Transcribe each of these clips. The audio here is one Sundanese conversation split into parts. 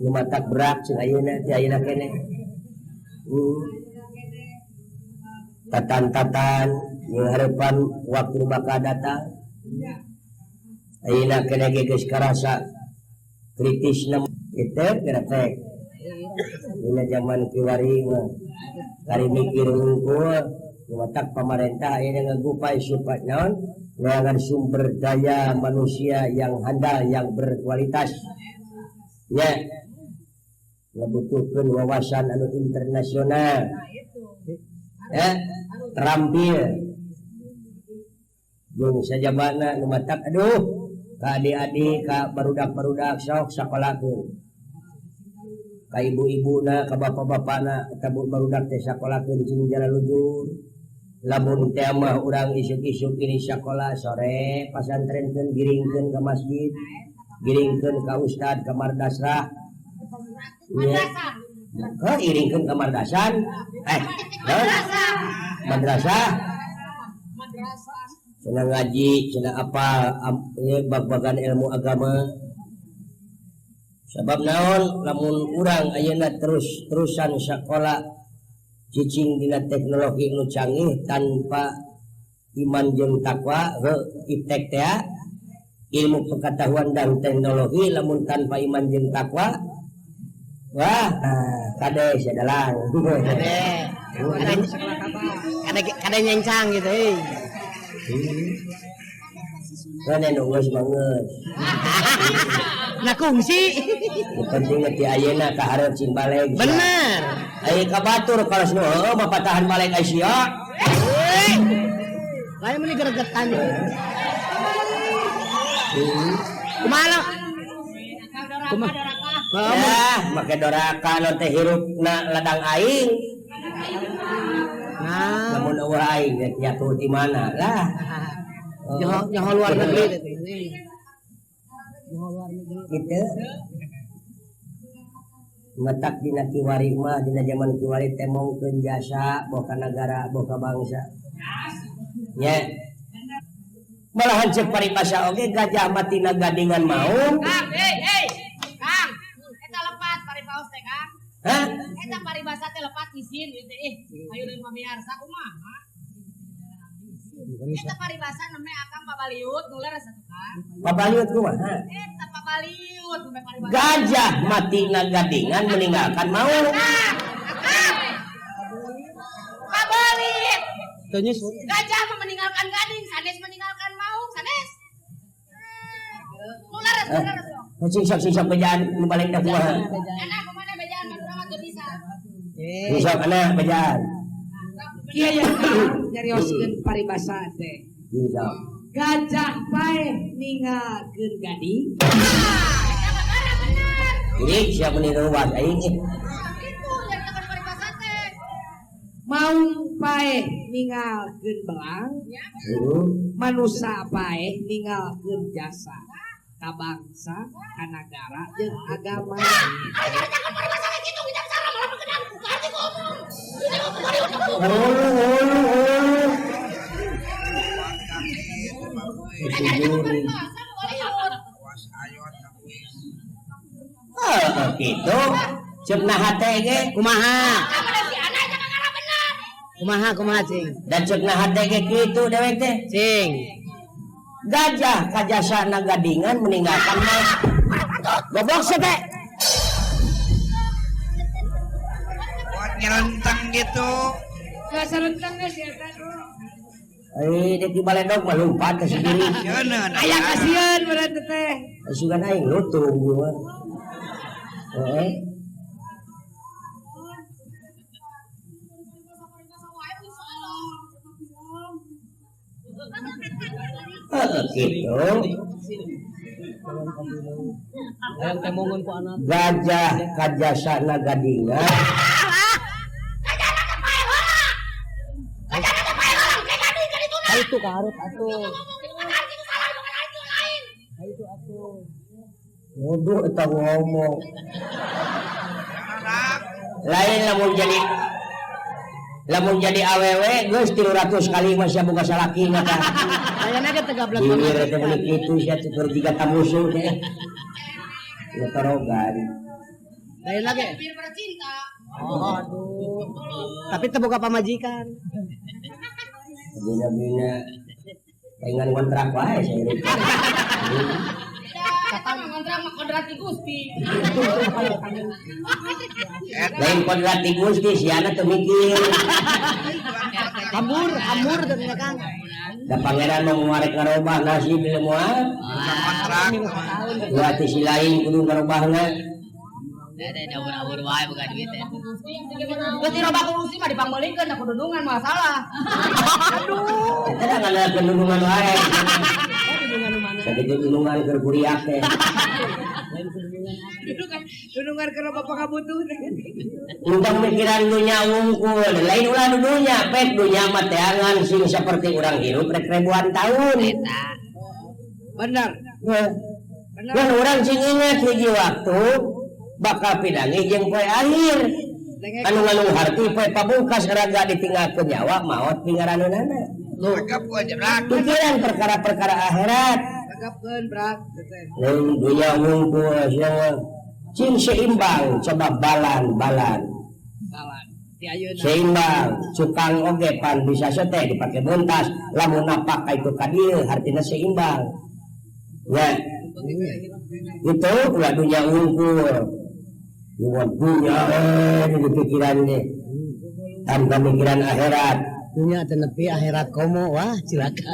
Nu matak berat cing ayeuna ti ayeuna keneh. Tatan-tatan jeung harapan waktu bakal datang. Ayeuna keneh ge geus karasa kritisna kitu geretek. Dina zaman kiwari mah kari mikir hungkul nu matak pamarentah ayeuna ngagupay supaya naon neangan sumber daya manusia yang handal yang berkualitas. Nya ngabutuhkeun wawasan anu internasional. Ya, terampil. Jeung sajabana nu matak aduh ka adik-adik ka barudak-barudak sok sakolakeun. Ka ibu-ibuna ka bapak-bapakna eta barudak teh sakolakeun cing jalalujur. Lamun teh mah urang isuk-isuk ini sakola sore pasantrenkeun giringkeun ka masjid, giringkeun ka ustad ka madrasah. Heuh, iringkeun ka mardasan. Madrasah. Cenah ngaji, cenah apa bag-bagan ilmu agama. Sabab naon lamun urang ayeuna terus-terusan sakola cicing dina teknologi nu canggih tanpa iman jeung takwa, heuh iptek teh ilmu pengetahuan dan teknologi lamun tanpa iman jeung takwa wah kade sia dalang. Kade kade nyencang gitu euy. Kan nu geus mah geus. Nah kungsi. Nu penting mah ti ayeuna ka hareup cing baleg. Bener. Ai ka batur kalos nu heueuh mah patahan baleg ai sia. Lain meuni gregetan. Kumaha? Kumaha? Ya, make doraka non teh hirupna ladang aing. Nah, lamun eueuh aing geus nyatu di mana lah. Nyaho nyaho luar negeri teh. Nyaho luar negeri. Gitu. Matak dina kiwari mah dina zaman kiwari teh mongkeun jasa boh ka nagara boh ka bangsa. Nya. Malahan cek paribasa oge gajah mati na gadingan maung. Kang, hei, hei. Kang, eta lepat paripaos teh, Kang. Hah? Eta paribasa teh lepat isin ieu teh ih. Ayo deui pamiarsa kumaha? Eta paribasa neme akang pabaliut nu leres atuh, Kang. Pabaliut kumaha? Eta pabaliut neme paribasa. Gajah mati na gadingan meninggalkan maung. Pabaliut. Teu nyusul. Gajah mah meninggalkan gading, sanes meninggalkan maung, sanes. Nu leres, nu leres. Sing sok sing sok bejaan nu balik da kumaha? Enak kumaha bejaan Madura mah teu bisa. Sing sok ana bejaan. Kieu ya Kang, nyarioskeun paribasa teh. Sing sok. Gajah paeh ninggalkeun gading. Ah, eta mah gara bener. Jadi siapa meni ruas aing ih. Itu yang tekan paribasa teh. Maung paeh ninggalkeun belang, Heeh. manusa paeh ninggalkeun jasa ka bangsa, ka nagara jeung agama. Ayo jangan paribasa kayak gitu, kita salah malah mengenang. Arti ngomong. Ini ngomong dari udah. Hulu hulu hulu. Oh, gitu. Cek na hate ge Kumaha? Kumaha kumaha cing? Dan cek na hate ge kitu dewek teh. Cing. Gajah kajasa gadingan meninggalkan mah. Goblok sih teh. Buat nyelentang gitu. Gak serentang geus eta. Ai dek di baledog mah lompat ke sendiri. Sieun Aya kasieun berarti teh. Sugan aing lutung ieu mah. Heeh. Heeh kitu. Gajah kajasana gadingan. Itu karut atuh. Itu atuh. Waduh eta ngomong. Lain lamun jadi awewe geus 300 kali mah sia boga salaki mah tah. Ayana ge teu gablek banget. Ieu teh meuni kitu sia teh keur jiga tamusuh teh. Ngetorogan. Lain lagi. Biar pada cinta. Oh, aduh. Tapi teu boga pamajikan. Bina-bina pengen kontrak wae saya hirup. Kata mah ngontrak mah kodrat di Gusti. Lain kodrat di Gusti siana teu mikir. Hambur, hambur teh Kang. Da pangeran mau ngarek ngarobah nasib moal. Kontrak. Dua sisi lain kudu ngarobahna. Ada awur-awur wae boga duit teh. Geus dirobah ku Gusti mah dipangmeulikeun da kududungan masalah. Aduh. Eta da ngandalkeun dudungan wae. Sakitu dudungan keur kuriak teh. Dudungan keur loba pangabutuh. Udah mikiran dunya wungkul, lain ulah nu dunya, pek dunya mah teangan sing seperti urang hirup rek ribuan tahun. Bener. Kan urang sing ingat hiji waktu bakal pinangi jeung poe akhir. Anu ngalung harti poe pabungkas raga ditinggalkeun nyawa maot pingaraneunana. Pikiran perkara-perkara akhirat. Gagapkeun brak. Lain dunya wungkul sia cing seimbang coba balan-balan. Balan. Ti ayeuna. Seimbang cukang oge pan bisa teh dipake buntas lamun napak ka itu ka dieu hartina seimbang. Ya. Itu ulah dunya wungkul. Buat dunya di pikiran deh. Tanpa mikiran akhirat. Dunya teu nepi akhirat komo wah cilaka.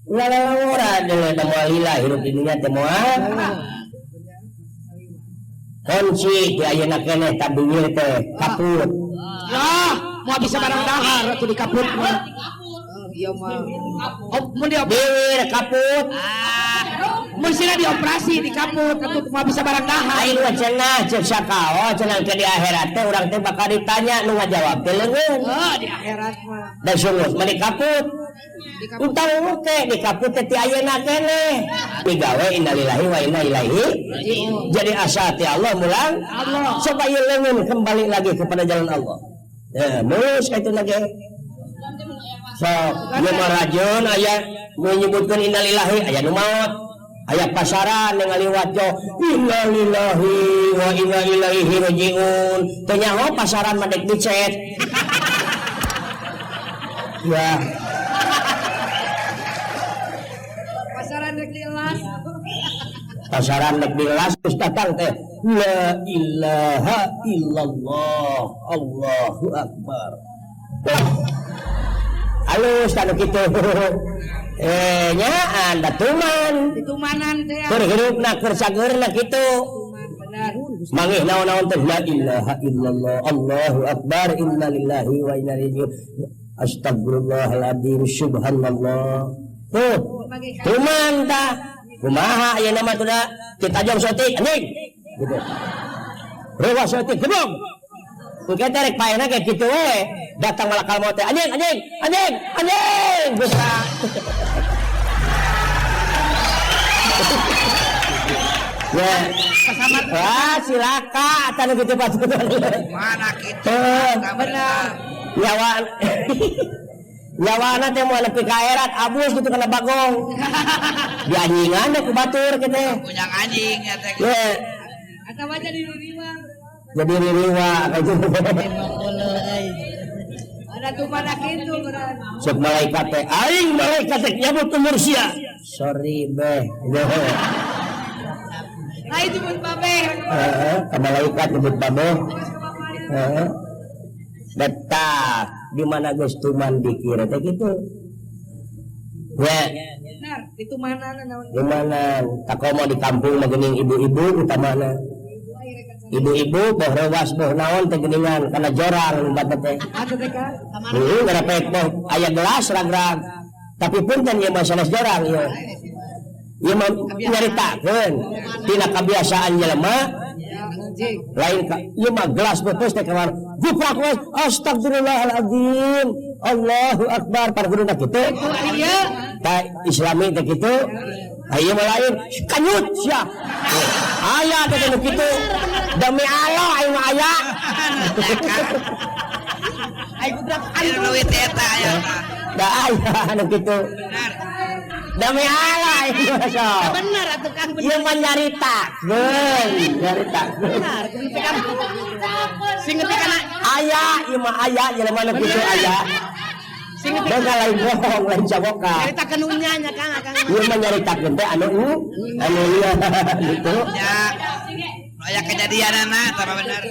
Ulah ora deuleu teh moal lila hirup di dunya teh moal. Kunci di ayeuna keneh tabungir teh kaput. Lah, moal bisa barang dahar atuh di kaput mah. Iya mah. Oh, mun di Biwir kaput. Mun sina dioperasi di kaput atuh moal bisa barang dahar. Aing mah cenah ceuk sakao cenah ke di akhirat teh urang teh bakal ditanya nu ngajawab teh leungeun. Oh, di akhirat mah. Da sungguh mah di kaput. Utang oke di kaput teh ti ayeuna keneh. Digawe innalillahi wa inna ilaihi. Jadi asa ti Allah mulang. Allah. Coba ieu leungeun kembali lagi kepada jalan Allah. Mulus ka itu lagi. So, ieu mah rajeun aya menyebutkeun innalillahi aya nu maot. Aya pasaran yang ngaliwat jo innalillahi wa inna ilaihi rajiun. Teu nyaho pasaran mah dek dicet. Ya. Pasaran dek dilas. Pasaran dek dilas terus datang teh la ilaha illallah Allahu akbar. Halus tanu kitu. Nyaan da tuman. Ditumanan teh. Keur hirupna keur sageurna kitu. Benar. Mangih naon-naon teh la ilaha illallah Allahu akbar innalillahi wa inna ilaihi raji'un. Astagfirullahaladzim subhanallah. Tuh, tuman tah. Kumaha ayeuna mah tuh da kita jam sotik anjing. Gitu. Rewas sotik gebong. Engke teh rek paehna ge kitu we. Datang malakal maut teh anjing anjing anjing anjing bisa. Ya. Wah, silaka atan kitu patutan. Mana kitu? Benar. Nyawa nyawana teh moal nepi ka akhirat abus gitu kana bagong. Dianjingan teh ku batur kitu. Punya anjing ya teh. Ya. Atawa jadi ririwa. Jadi ririwa kayak gitu. Ada tuh mana kitu berat. Sok malaikat teh aing malaikat teh nyabut umur sia. Sorry beh. Lain nyebut babeh. Heeh, ka malaikat nyebut babeh. Heeh. Betah di mana geus tuman dikir teh kitu. Ya. Benar, ditumanan naon. Di mana takomo di kampung mah geuning ibu-ibu utamana. Ibu-ibu boh rewas boh naon teh geuningan kana jorang lumpat teh. Atuh teh Kang. Heuh ngarepek boh aya gelas rag-rag. Tapi punten ieu mah sanes jorang ieu. Ieu mah nyaritakeun tina kabiasaan jelema lain ka ieu mah gelas beus teh kamar. Guprak we astagfirullahaladzim. Allahu akbar par guruna kitu. Ieu Ta islami teh kitu. Ieu mah lain kanyut sia. Aya teh nu kitu. Demi Allah aing mah aya. Aing guprak Aing duit eta aya. Da aya anu kitu. Benar. Demi Allah ieu sok. Bener atuh Kang, bener. Ieu mah nyaritakeun, nyaritakeun. Bener, kan sing ngerti kana Aya, ieu mah aya jelema nu kitu aya. Sing ngerti Da lain bohong, lain caboka. nyaritakeun nu nya nya Kang, Akang. Ieu mah nyaritakeun teh anu anu ieu gitu. Ya. Aya kejadianana tah bener.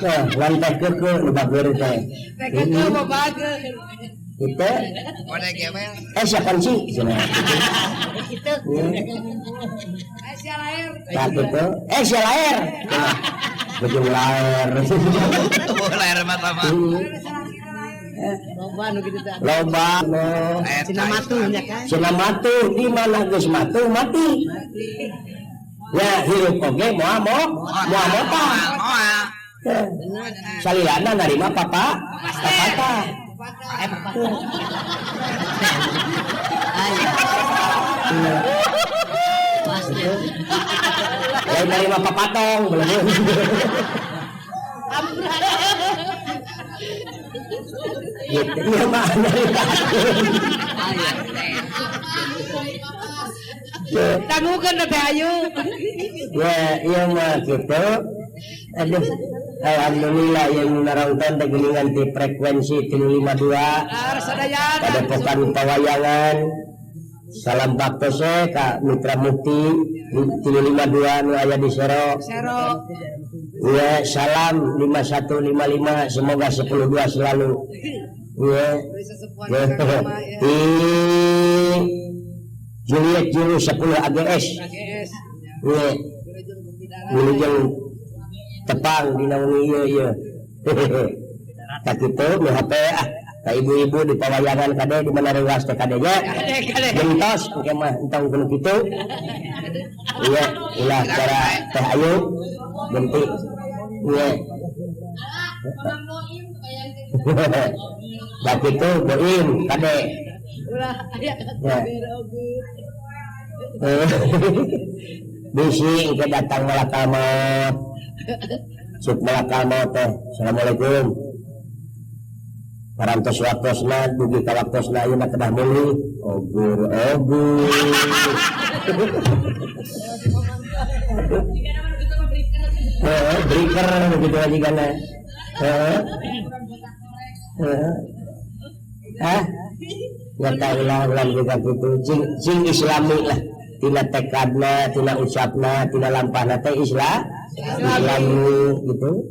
Teh, lain teh keukeuh nu bageur teh. Teh keukeuh babageun. Gitu. Kode gewel. Siapa sih? Cenah. Kitu. Eh sia laer. Tah kitu. Sia laer. Bujung laer. Oh, laer mah sama. Loba nu kitu teh. Loba no. Eta, Cina matuh nya Kang. Cenah matuh di mana geus matuh mati. Ya hirup oge moal moal moal motah. Moal. Salilana narima papa papata. Lain narima papatong belum. Gitu ieu mah nyaritakeun. Tangukeun teh Ayu. Ya, ieu mah kitu. Aduh, alhamdulillah yang narongton teh geuningan di frekuensi 352. Sadayana. Padepokan Pawayangan. Salam baktose ka Mitra Mukti 352 nu aya di Sero. Sero. Ya, salam 5155 semoga 102 selalu. Ya. Di Juliet Juru 10 AGS. AGS. Ya. Wilujeng tepang dina wengi ieu ieu. Tak kitu nu HP ah ka ibu-ibu di pawayangan kade di mana reuas teh kade nya. Kade kade. Gentos engke mah entong kudu kitu. Iya, ulah cara teh ayu genti. Iya. Tak kitu boim kade. Ulah aya Ya. Bisi engke datang malakal maut. Cuk malakal maut teh. Assalamualaikum. Parantos waktosna dugi ka waktosna ayeuna kedah meuli. Ogur ogur. Heeh, breaker begitu aja kana. Heeh. Heeh. Hah? Ya tahulah ulah juga gitu. Cing islami lah. Tina tekadna, tina ucapna, tina lampahna teh Islam. Islami gitu.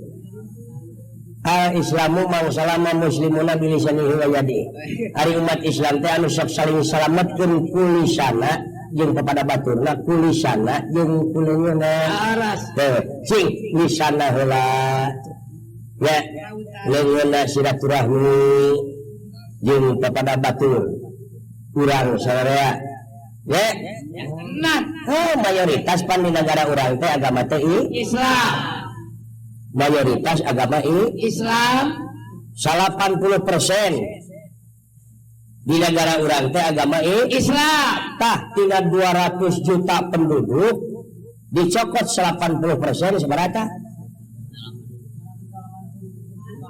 Al Islamu mang salama muslimuna bilisanihi wa yadi. Ari umat Islam teh anu sok saling salametkeun kulisana jeung kepada baturna, kulisana jeung kuleungeuna. Teh, cing lisana heula. Ya, leungeunna silaturahmi jeung kepada batur. Urang sararea. Ya. Nah, oh mayoritas pan di negara urang teh agama teh Islam. Mayoritas agama Islam. 80% di negara urang teh agama Islam. Tah tinggal 200 juta penduduk dicokot 80% seberapa?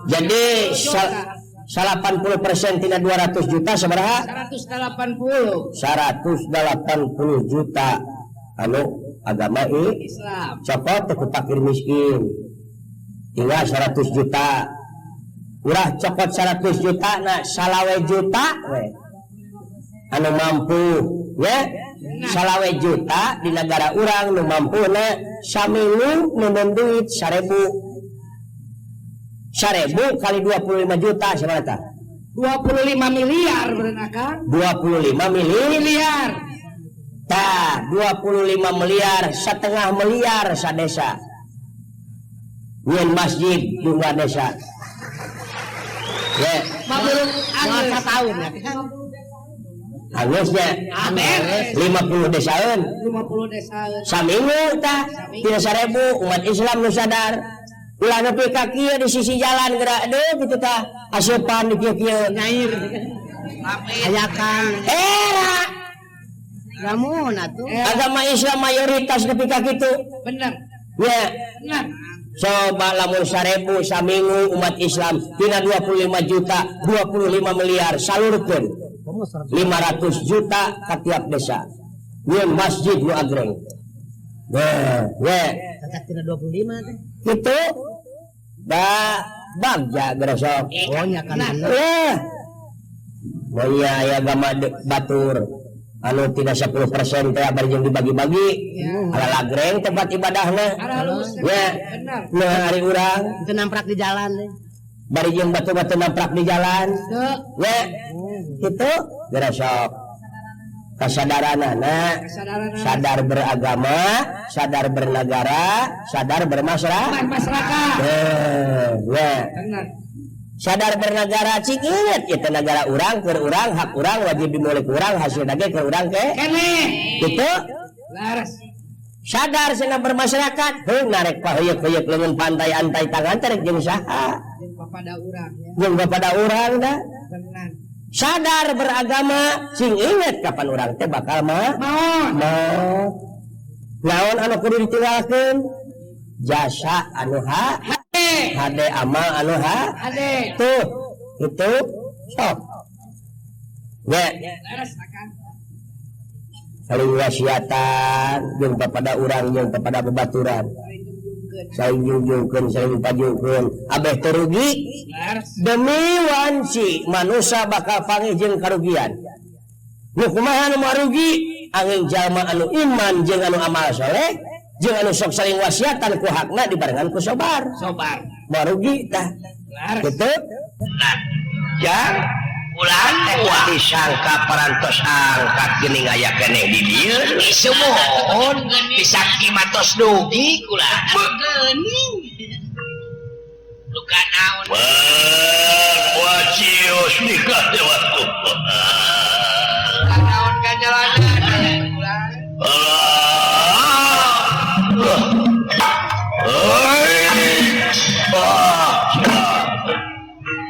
Jadi 80% tina 200 juta seberapa? 180. 180 juta anu agama Islam. Cokot teh ku fakir miskin. Tinggal 100 juta. Ulah cokot 100 juta na salawe juta we. Anu mampu ya. Salawe juta di negara urang nu mampu na saminggu neundeun duit 1000. 1000 kali 25 juta sabaraha? 25 miliar bener Akang. 25 miliar. Tah, 25 miliar, setengah miliar sadesa. Nyen masjid jumlah desa. Ya. Masa tahun ya. Anggeusnya. 50 desaeun. 50 desaeun. Saminggu tah tina 1000 umat Islam nu sadar. Ulah nepi ka kieu di sisi jalan gerak deui kitu tah asupan di kieu-kieu nyair. Ayakan. Era. Lamun atuh. Agama Islam mayoritas nepi ka kitu. Bener. Ya. Bener. Coba lamun 1000 saminggu umat Islam tina 25 juta 25 miliar salurkeun. Kamu 500 juta ka tiap desa nyeun masjid nu agreng. Nah, we cacak tina 25 teh. Kitu da bagja geura sok. Oh nya kan bener. Eh. Moal aya agama batur anu tidak 10% teh bari jeung dibagi-bagi. Ala lagreng tempat ibadahna. Ya. Nah, ari urang teu namprak di jalan teh. Bari jeung batu-batu namprak di jalan. Ya. Kitu geura sok. Kesadaranana, sadar beragama, sadar bernegara, sadar bermasyarakat. Ya. Sadar bernegara cik inget itu negara urang, keur urang, hak urang, wajib dimiliki urang, hasilna ge keur urang ke. Gitu. Sadar cenah bermasyarakat, heuh narek paheuyeuk-heuyeuk leungeun pantai antai tangan teh rek jeung saha? Jeung papada urang ya. Jeung papada urang da. Sadar beragama sing inget kapan urang teh bakal mah maot. Naon anu kudu ditinggalkeun? Jasa anu hade amal anu hade. Tuh, itu sok. Ya. Saling wasiatan jeung kepada urang jeung kepada babaturan. Saling jungjungkeun, saling pajukeun, abeh teu rugi. Demi wanci manusia bakal panggih jeung karugian. Nu kumaha nu rugi? Angin jalma anu iman jeung anu amal soleh, jeung anu sok saling wasiatan ku hakna dibarengan ku sobar. Sobar. Moal rugi tah. Kitu. Nah, jang ulah teh disangka parantos angkat geuning aya keneh di dieu. Sumuhun disaki matos dugi kula. Geuning. Luka naon? Wacius nikah dewa. Luka naon kanjalanan kula.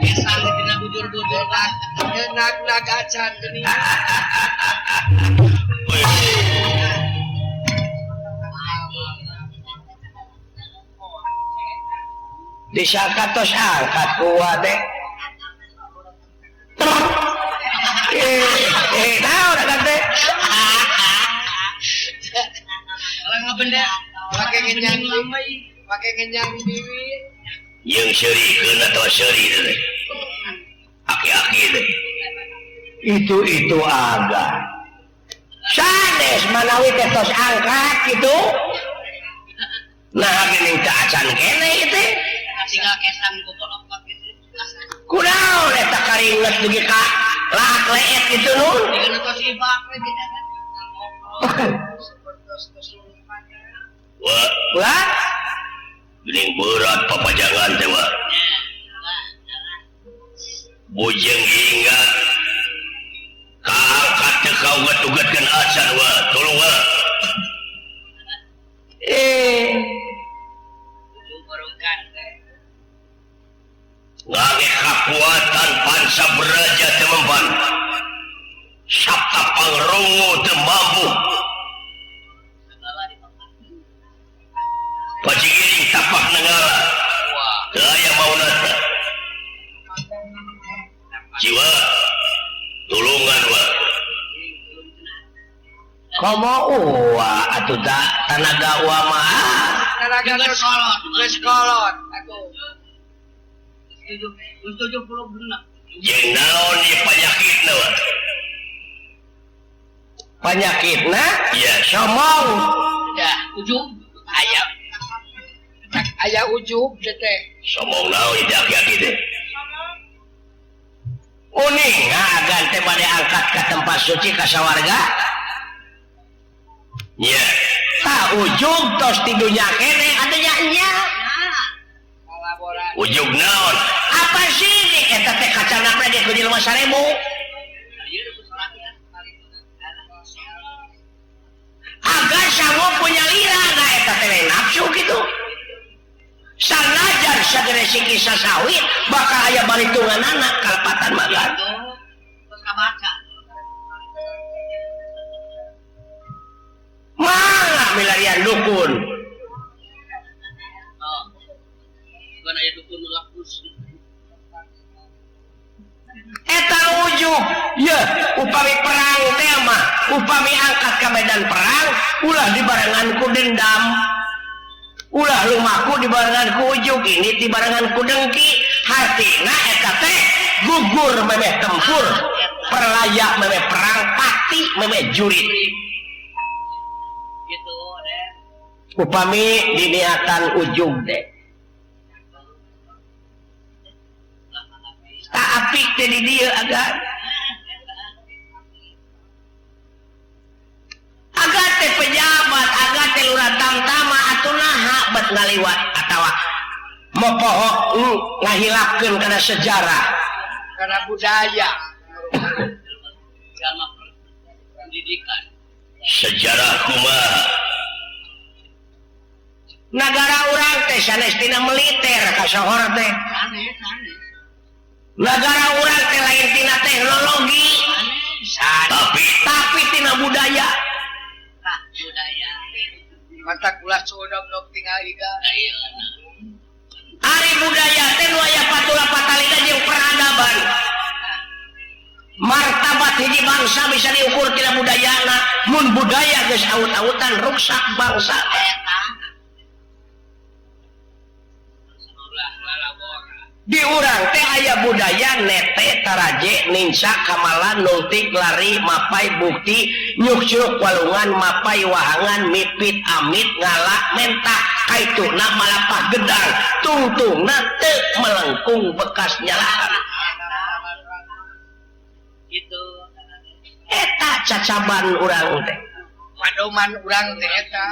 Kesang dina bujur-bujur nag acan geuning. Disangka tos angkat kuat deh. Naon akang teh? Orang ngabenda pake ngenyang pake ngenyang bibir. Jeung seurikeun atawa seuri teh. Aki-aki teh. Itu agak. Sanes manawi teh tos angkat kitu. Nah geuning teu acan keneh ieu teh. Tinggal kesang gopolopot gitu. Kunaon eta karinget dugi ka lak leet kitu nu. Wah, wah. Geuning berat papajangan teh wah. Bujeng hingga kaangkat teh kauget-ugetkeun acan wah, tolong wah. Ngage kakuatan pansa beraja temempan sabta pangrongo teu mampu pacigiring tapak negara teu aya mauna jiwa tulungan wa komo uwa atuh da tanaga uwa mah tanaga geus kolot geus kolot atuh 76. Jeung naon ieu panyakitna wa? Panyakitna? Iya, somong. Dah, ujub aya. Aya ujub teh. Somong naon ieu aki-aki teh? Uning agan teh bade angkat ka tempat suci ka sawarga. Iya. Tah ujub tos ti dunya keneh atuh nya. Ujug naon? Apa sih eta teh kacanakna ge ku jelema 1000. Agar sangu punya lira da eta teh nafsu kitu. Sanajan sagede siki sasawit bakal aya balitunganana kalepatan magan. Terus kabaca. Mangga milarian dukun. Eta ujug Ya, upami perang teh mah, upami angkat ka medan perang, ulah dibarengan ku dendam. Ulah lumaku dibarengan ku ujug, ini dibarengan ku dengki. Hartina eta teh gugur memeh tempur, perlaya memeh perang, pati memeh jurit. Gitu deh. Upami diniatan ujug deh. Tak apik teh di dieu agan. Agan teh pejabat, agan teh lurah tamtama atuh naha bet ngaliwat atawa mopoho ngahilapkeun kana sejarah, kana budaya, agama, pendidikan. Sejarah kumaha? Nagara urang teh sanes tina militer kasohor teh. Nagara urang teh lain tina teknologi, tapi tina budaya. Budaya. Mata ulah codog tinggal iga. Ari budaya teh nu aya patula patalina jeung peradaban. Martabat hiji bangsa bisa diukur tina budayana. Mun budaya geus aut-autan ruksak bangsa. Di urang teh aya budaya nete taraje ninca kamalan nultik lari mapai bukti nyukcruk walungan mapai wahangan mipit amit ngalak mentah kaituna malapah gedang tungtungna teu melengkung bekas nyalahan. Gitu. Eta cacaban urang teh. Padoman urang teh eta.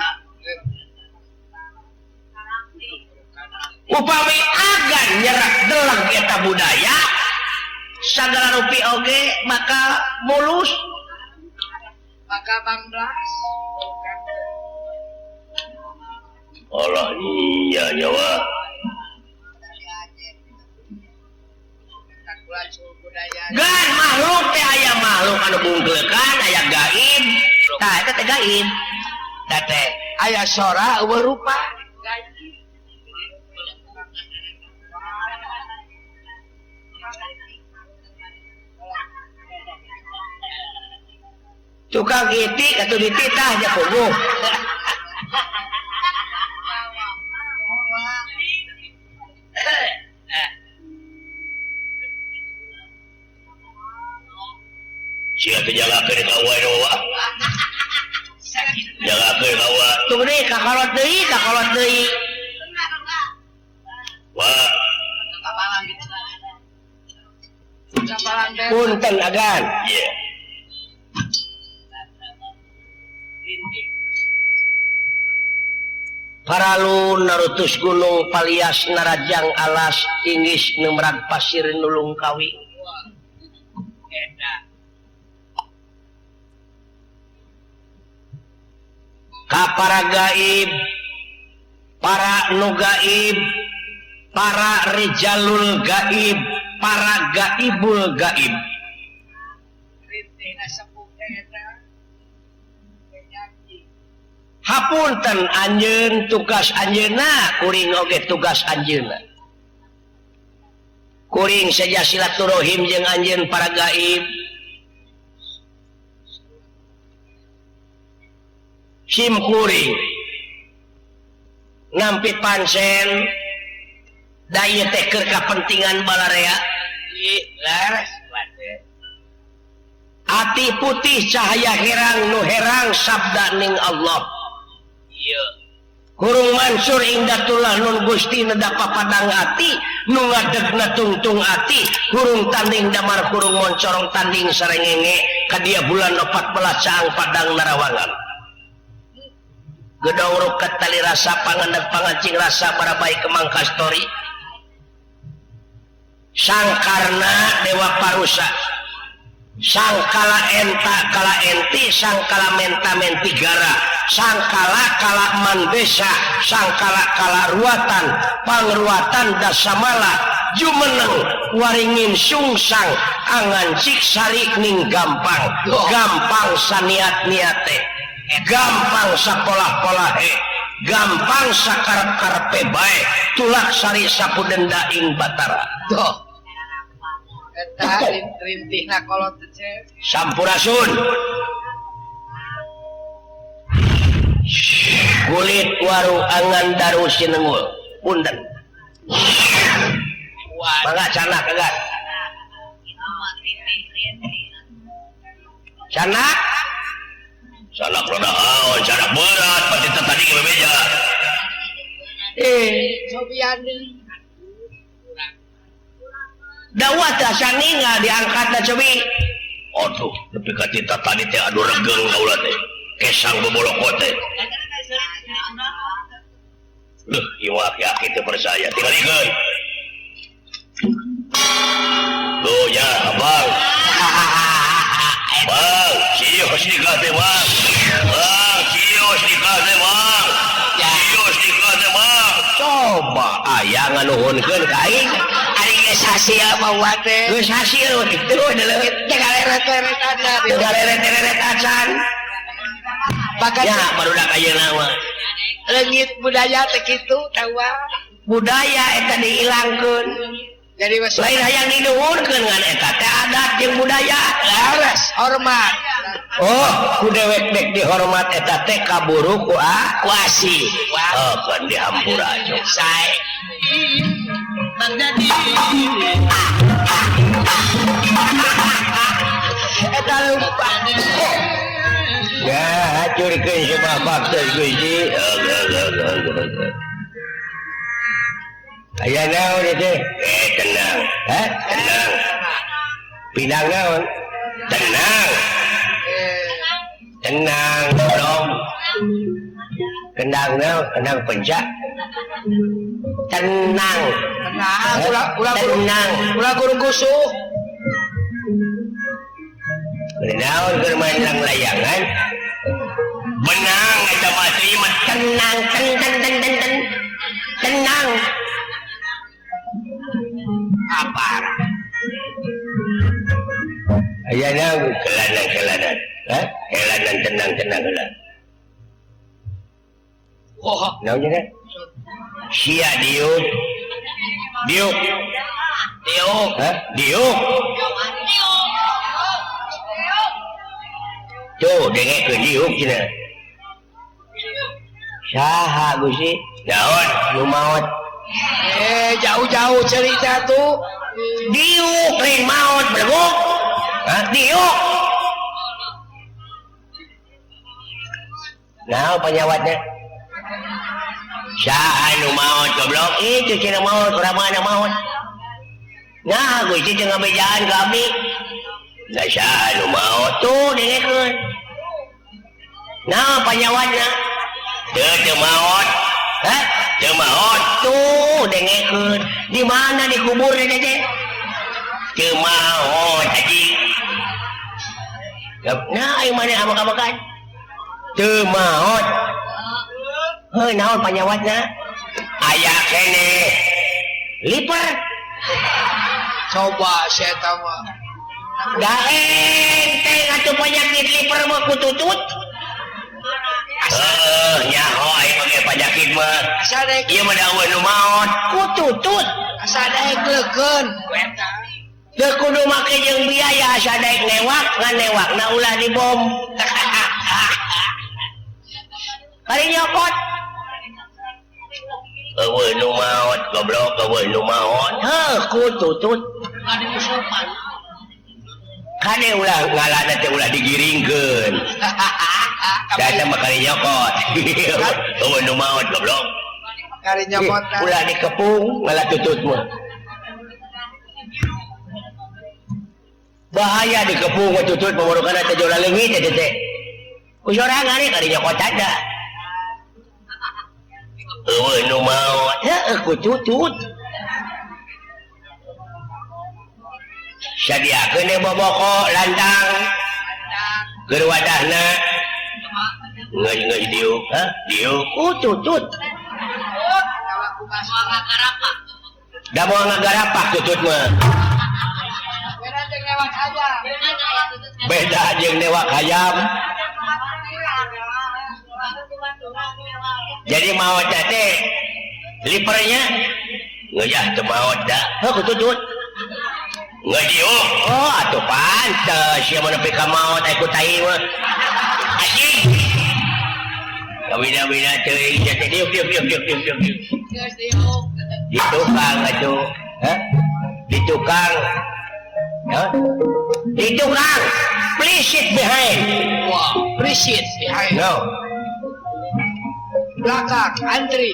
Upami agan nyerak delang eta budaya sagala rupi oge maka mulus maka banglas. Allah iya nyawa. Gan makhluk teh aya makhluk anu bungkeukan aya gaib. Tah eta teh gaib. Tah teh aya sora eueuh rupa. Tukang itik atau dititah aja kubu. Sia teh jalakeun ka wae doa. Jalakeun ka wae. Tunggu deui kakolot deui, kakolot deui. Wah. Punten agan. Iya. Paralun narutus gunung palias narajang alas inggis numrag pasir nulung kawi. Ka para gaib, para nu gaib, para rijalul gaib, para gaibul gaib. Hapunten anjeun tugas anjeunna, kuring oge tugas anjeunna. Kuring saja silaturahim jeung anjeun para gaib. Sim kuring nampi pancen da ieu teh keur kapentingan balarea. Leres. Ati putih cahaya herang nu herang sabda ning Allah. Hurung mansur ingdatullah nun gusti nedapa padang ati nu ngadegna tungtung ati hurung tanding damar hurung moncorong tanding sarengenge kadia bulan 14 caang padang narawangan gedong ruket tali rasa pangandak pangancing rasa barabai kemang kastori sangkarna dewa parusa sangkala enta kala enti sangkala menta menti gara sangkala kala mandesa sangkala kala ruatan pangruatan dasamala jumeneng waringin sungsang angan cik sari ning gampang gampang saniat niate gampang sapolah-polahe gampang sakarep-karepe bae tulak sari sapu denda ing batara. Tuh. Eta rintihna kolot teh. Sampurasun. Kulit waru angan daru sinengul. Punten. Mangga canak enggak. Canak. Sanak rada aon, canak berat pasti tadi ke bebeja. Cobian deui. Dakwah teh asa ninggal diangkat cobi. Aduh, nepi ka tita tadi teh aduh regeung kaula teh. Kesang boboloko teh. Leuh, ieu aki-aki teh percaya tingalikeun. Tuh ya, abang. Bang, cios nikah teh, Bang. Bang, cios nikah teh, Bang. Cios nikah teh, Bang. Coba aya nganuhunkeun ka aing. Ari geus hasil mah teh. Geus hasil kitu deuleuh. Teh galeret-leret acan. Teu galeret-leret acan. Bakat ya barudak ayeuna mah. Leungit budaya teh kitu tawa. Budaya eta dihilangkeun. Jadi lain hayang dinuhunkeun ngan eta teh adat jeung budaya. Laras hormat. Oh, ku dewek dek dihormat eta teh kaburu ku ku asih. Oh, kan dihampura aja. Sae. Bang Dadi. Eta lupa. Ya, hacurkeun si bapak teh Gusti. Aya naon ieu teh? Tenang. Hah? Tenang. Pinang naon? Tenang. Tenang, dong. Kendang naon? Kendang pencak. Tenang. Tenang, ulah tenang. Ulah gurung kusuh. Naon keur main layangan? Benang eta mah teh mah tenang, ten ten ten ten ten. Tenang. Apa? Aya naon kelanan-kelanan. Hah? Kelanan tenang-tenang heula. Oh, naon cenah? Sia diuk. Diuk. Diuk. Hah? Diuk. Tuh dengekeun diuk cenah. Saha Gusti? Naon? Nu maot. Jauh-jauh cerita tuh. Diuk lain maot beleguk. Hah? Diuk. Naon panyawatna? Saha nu maot goblok? Itu cenah maot, urang mana maot. Nah, Gusti teu ngabejaan ka abdi. Da saha nu maot? Tuh dengekeun. Nah, panyawatna? Teu maot. Hah? Teu maot. Tuh dengekeun. Di mana dikuburna teh? Teu maot haji. Nah, aing mana abak-abakan? Teu maot. Heuh, naon panyawatna? Aya keneh. Liper. Coba si eta mah. Da enteng atuh penyakit liper mah kututut. Nyaho aing mah penyakit mah. Asa daek ieu mah da eueuh nu maot kututut. Asa daek leukeun. Teu kudu make jeung biaya asa daek newak ngan newakna ulah dibom. Bari nyokot. Eueuh nu maot goblok, eueuh nu maot. Heuh, kututut. Kade ulah ngalana teh ulah digiringkeun. Da mah kali nyokot. Eueuh nu maot goblok. Kali nyokot. Ulah dikepung ngalah tutut mah. Bahaya dikepung mah tutut pamorokana teh jola leungit teh teh. Ku sorangan kali nyokot ada. Eueuh nu maot. Heuh, ku tutut. Sadiakeun we boboko lantang. Keur wadahna. Geus diuk, hah? Diuk. Tutut. Da moal ngagarapak tutut mah. Beda jeung newak hayam. Beda jeung newak hayam. Jadi maot teh lipernya ngeuah teu maot da. Heuh, tutut. Ngadiuk. Oh, atuh pantes sia mah nepi ka maot aya ku tai mah. Anjing. Kawina-wina teuing sia teh diuk diuk diuk diuk diuk diuk. Geus diuk. Di tukang atuh. Hah? Di tukang. Hah? Di tukang. Please sit behind. Wow, please sit behind. No. Belakang, antri.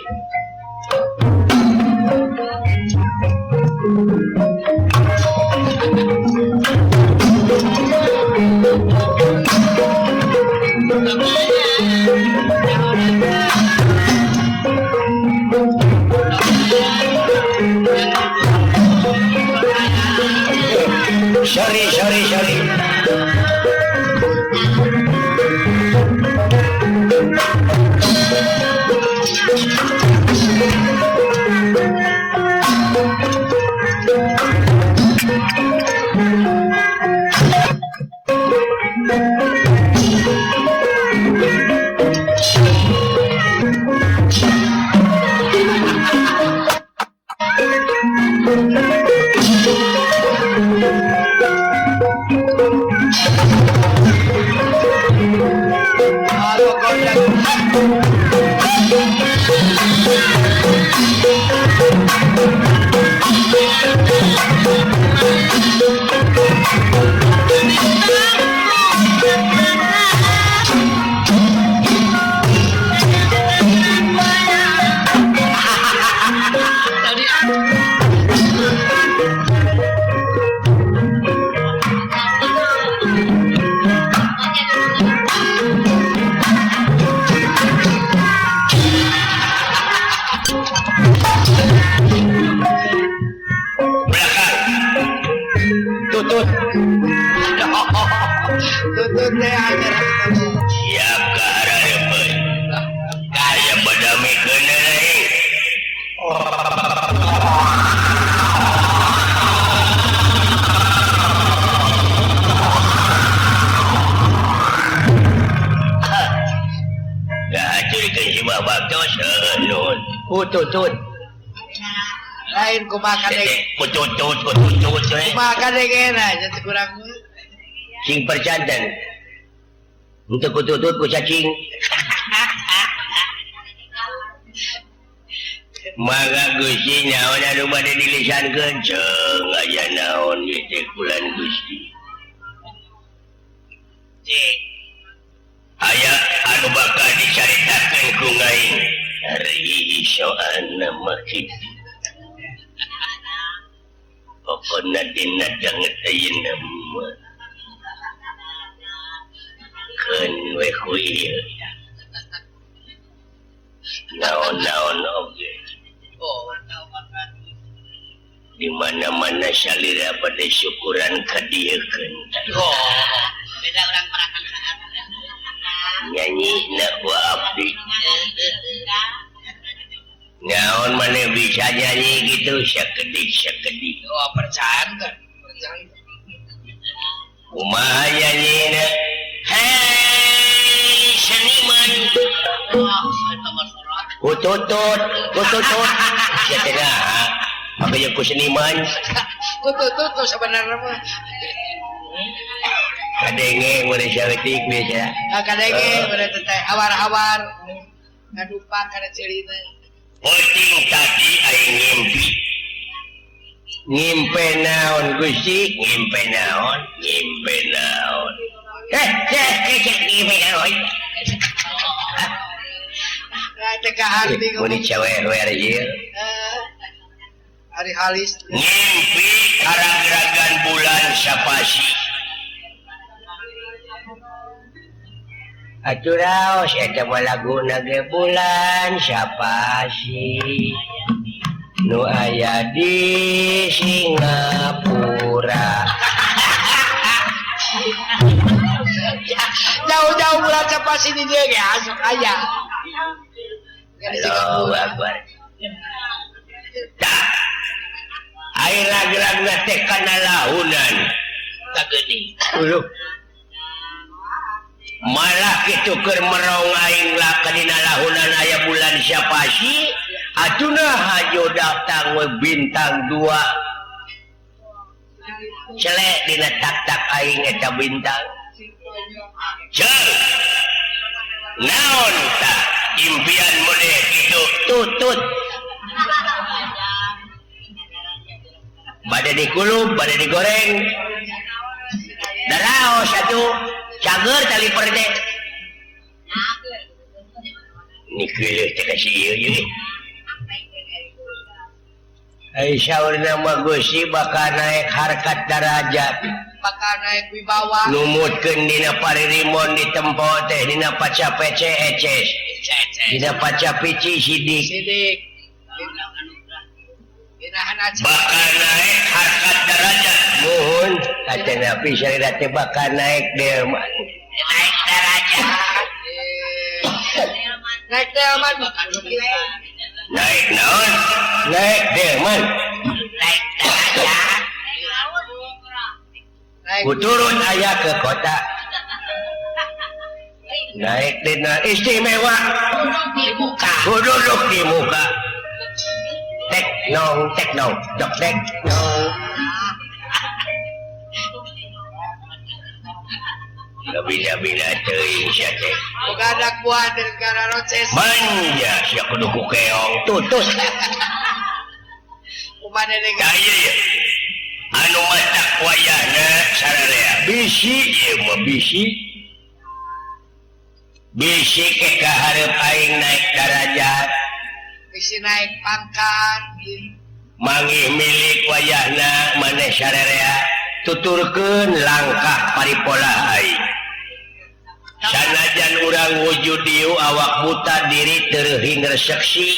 Sorry, sorry, sorry. Siap ke arah depan. Kaya badami kena lain. Dah hancurkan si babak tu senun. Kututut. Lain kumakan deh. Kututut, kututut. Kumakan deh kena. Jadi kurang. Sing percantan. Untuk kututut ku cacing. Maka Gusti naon anu bade dilisankeun ceung aya naon ieu teh bulan Gusti. Aya anu bakal dicaritakeun ku aing. Ari soana mah kitu. Pokona dina danget ayeuna mah. Keun we ku ieu. Naon-naon oge. Di mana-mana salira pada syukuran kadieukeun. Oh, beda urang parakan saat. Nyanyi na ku abdi. Naon maneh bisa nyanyi gitu sakedik-sakedik. Oh, percanten, percanten. Kumaha nyanyina? Hei seniman. Kututut, kututut. Sia teh naha? Make jeung ku seniman. Kututut tuh sebenarnya mah. Kadenge mun saeutik biasa. Ah kadenge mun teh awar-awar. Ngadupa kana ceurina. Peuting tadi aing ngimpi. Ngimpe naon Gusti? Ngimpe naon? Ngimpe naon? Ngimpe naon? Mun cewek ieu. Ari halis. Ngimpi karageragan bulan sapasi. Atuh raos eta mah laguna ge bulan sapasi. Nu aya di Singapura. Jauh-jauh bulan sapasi di dieu ge asup aya. Allahu Akbar. Tah. Ai ragragna teh kana lahunan. Tageuning. Uluh. Malah kitu keur merong aing lah kadina lahunan aya bulan sapasi. Atuna hajo datang we bintang 2. Celek dina tak-tak aing eta bintang. Ceuk. Naon tah impian model kitu tutut. Bade dikulub, bade digoreng. Daraos atuh cager tali perde. Nikeleuh teh ka si ieu ieu. Ai saurna mah Gusti bakal naik harkat darajat, bakal naik wibawa. Numutkeun dina paririmon di tempo teh dina paca pece eces. Dina paca pici sidik. Sidik. Bakal naik harkat darajat. Muhun katana pisan teh bakal naik delman. Naik darajat. Naik delman bakal naik naon? Naik delman. Naik darajat. Kuturun aya ke kota. Naik dina istimewa. Di muka. Duduk di muka. Tek nong tek nong dok tek nong. Bila-bila teuing sia teh. Boga anak buah negara roces. Manja sia kudu ku keong tutus. Kumaha deui? Ieu ye. Anu matak wayahna sararea bisi ieu mah bisi. Bisi ke kahareup aing naik darajat. Bisi naik pangkat. Mangih milik wayahna maneh sararea tuturkeun langkah paripola aing. Sanajan urang wujud dieu awak buta diri tereuhing reseksi.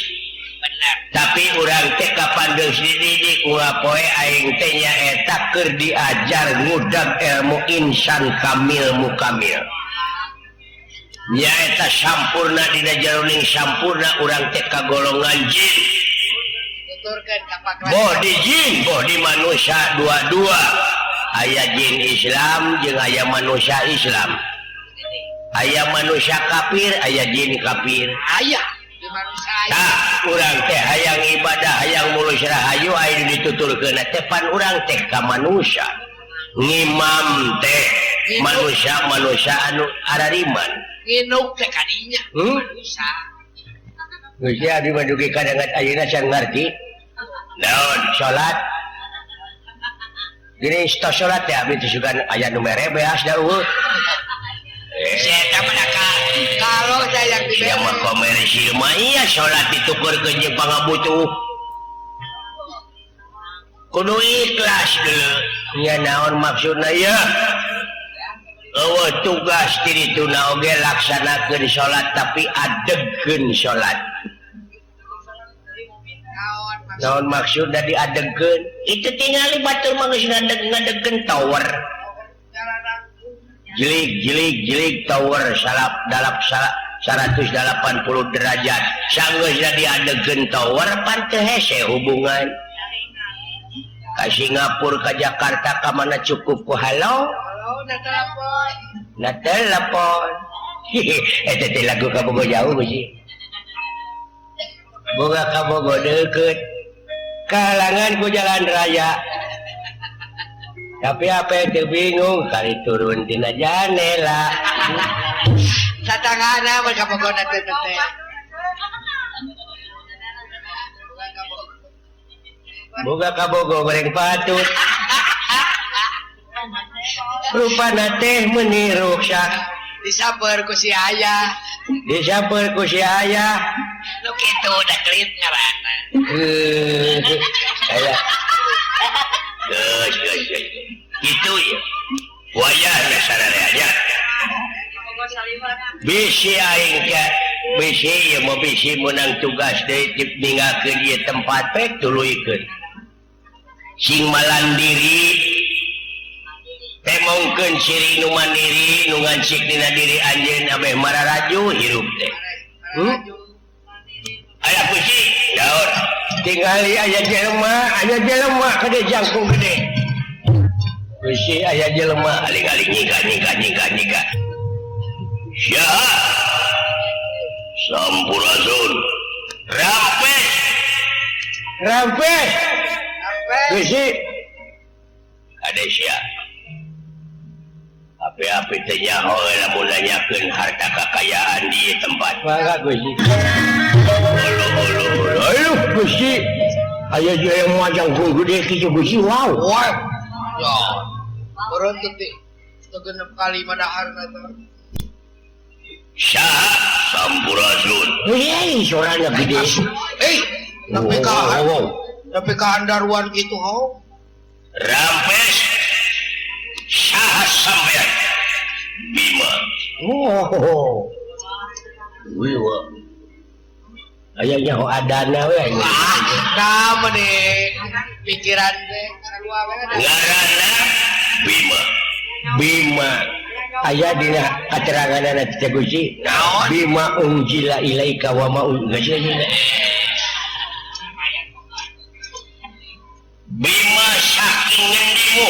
Tapi urang teh kapan geus dididik ulah poe aing teh nyaeta keur diajar ngudag ilmu insan kamil mukamil. Nyaeta sampurna dina jroning sampurna urang teh kagolongan jin. Boh di jin, boh di manusia dua-dua. Aya jin Islam jeung aya manusia Islam. Aya manusia kafir, aya jin kafir. Aya di manusia. Tah, urang teh hayang ibadah, hayang mulus rahayu aya dituturkeun teh pan urang teh ka manusia. Ngimam teh manusia-manusia anu arariman. Nginuk teh kadinya manusia. Gusti abdi mah dugi kadangat ayeuna can ngarti. Naon salat? Gini tos salat teh abdi teh sugan aya nu mere beas da eueuh. Saya kalau saya yang diberi mah komersil mah iya salat ditukurkeun jeung pangabutuh. Kudu ikhlas dulu. Nya naon maksudna ya? Eueuh tugas ti dituna oge laksanakeun salat tapi adegkeun salat. Naon maksudna diadegkeun? Itu tingali batur mah geus ngadeg-ngadegkeun tower. Jelik jelik jelik tower salap dalap 180 derajat. Sanggeusna diadegkeun tower pan teu hese hubungan. Ka Singapura ka Jakarta ka mana cukup ku halo? Na telepon. Na telepon. Eta teh lagu ka Bogo jauh sih. Boga ka Bogo deukeut. Kalangan ku jalan raya. Tapi apa itu bingung kali turun tina janela. Satangana mah ka Bogo na teh teh. Boga ka Bogo goreng patut. Rupana teh meuni ruksak. Disamper ku si ayah. Disamper ku si ayah. Nu kitu da klip ngaranna. Aya. Geus geus geus. Kitu ya. Wayahna sararea nya. Bisi aing ka bisi ieu mah bisi meunang tugas deui ninggalkeun ieu tempat pek tuluykeun. Sing malandiri temongkeun ciri nu mandiri nu ngancik dina diri anjeun abeh mararaju hirup teh. Aya puisi daun tingali aya jelema gede jangkung gede. Puisi aya jelema aling-aling nyika nyika nyika nyika. Sia Sampurasun. Rampes. Rampes. Puisi ada Indonesia. Api-api teh nyaho lamun nanyakeun harta kakayaan di tempat. Mangga Gusti. Aduh Gusti. Aya jeung majang gede kitu Gusti. Wow. Wow. Ya. Urang teh teu genep kali madaharna teh. Saha Sampurasun. Heuh, sorana gede. Eh, nepi ka nepi ka andaruan kitu ho. Rampes saha sampean? Bima. Oh. Wiwa. Aya nyaho adana we. Nah, meni pikiran teh sarua we. Ngaranna Bima. Bima. Aya dina kateranganna teh Gusti. Naon? Bima unjila ilaika wa ma unjila. Bima saking ngendimu.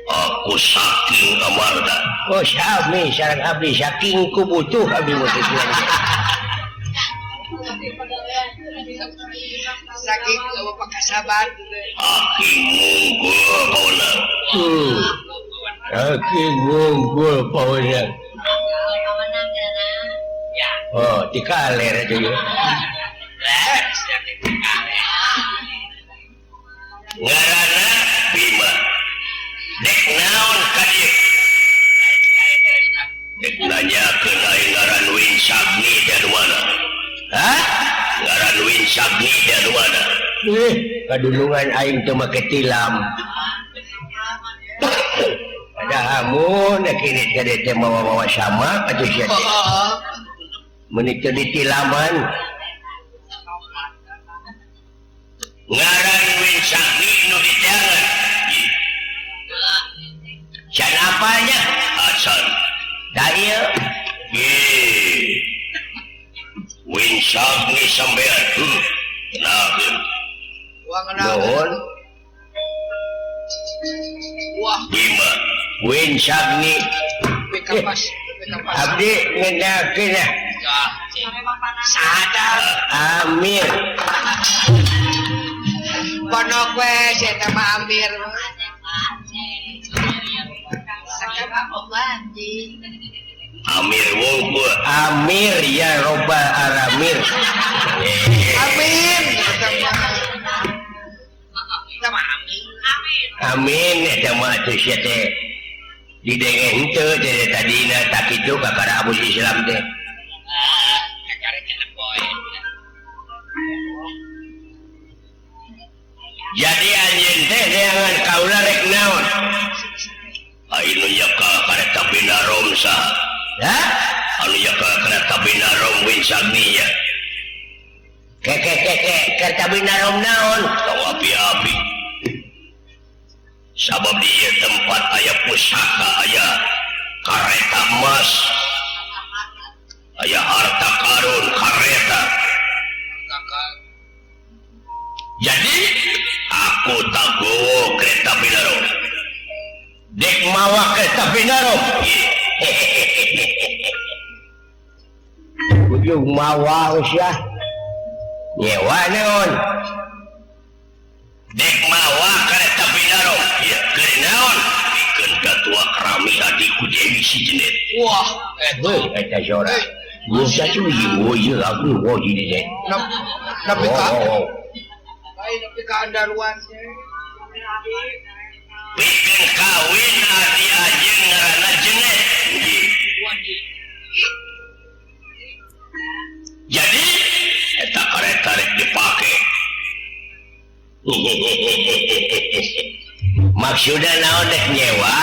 Aku saking amarda. Oh sami sareng abdi saking ku butuh abdi mah. Saking bapak kasaban. Aki ngunggul paunang. Aki ngunggul paunang. Oh, dikaler aja ya. Ngaranna Bima. Dek naon ka dieu? Dek nanyakeun aing ngaran Winsagni teh anu mana? Hah? Ngaran Winsagni teh anu mana? Kadulungan aing teu make tilam. Padahal mun kini teh teh mawa-mawa sama atuh sia teh. Mun teu ditilaman. Ngaran Winsagni nu diteangan. Can apanya? Acan. Da ieu. Winsagni sampean. Kenalkeun. Nuhun. Wah. Bima. Winsagni. Abdi ngenalkeun ah. Sadar. Amir. Ponok we sia mah Amir. Amir wungkul. Amir ya robbal alamir. Amin. Amin eta mah atuh sia teh. Didenge henteu teh tadina tak kitu kakara Abu Islam teh. Jadi anjeun teh neangan kaula rek naon? Anu nyaka kareta binarom saha? Hah? Anu nyaka kareta binarom Winsagni nya. Keke keke kareta binarom naon? Tong api-api. Sabab di ieu tempat aya pusaka, aya kareta emas, aya harta karun kareta. Jadi aku tak gowo kereta binarom. Dek mawa kereta binarom. Ujung mawa usia. Nyewa naon? Dek mawa kereta binarom. Ya keur naon? Pikeun katua kerami adikku Dewi si Jenet. Wah, eta sora. Geus atuh ieu ieu aku wo jadi teh. Nepi ka. Lain nepi ka andaruan. Pikeun kawin adi anjeun ngaranna Jenet. Jadi eta kareta rek dipake. Maksudna naon dek nyewa?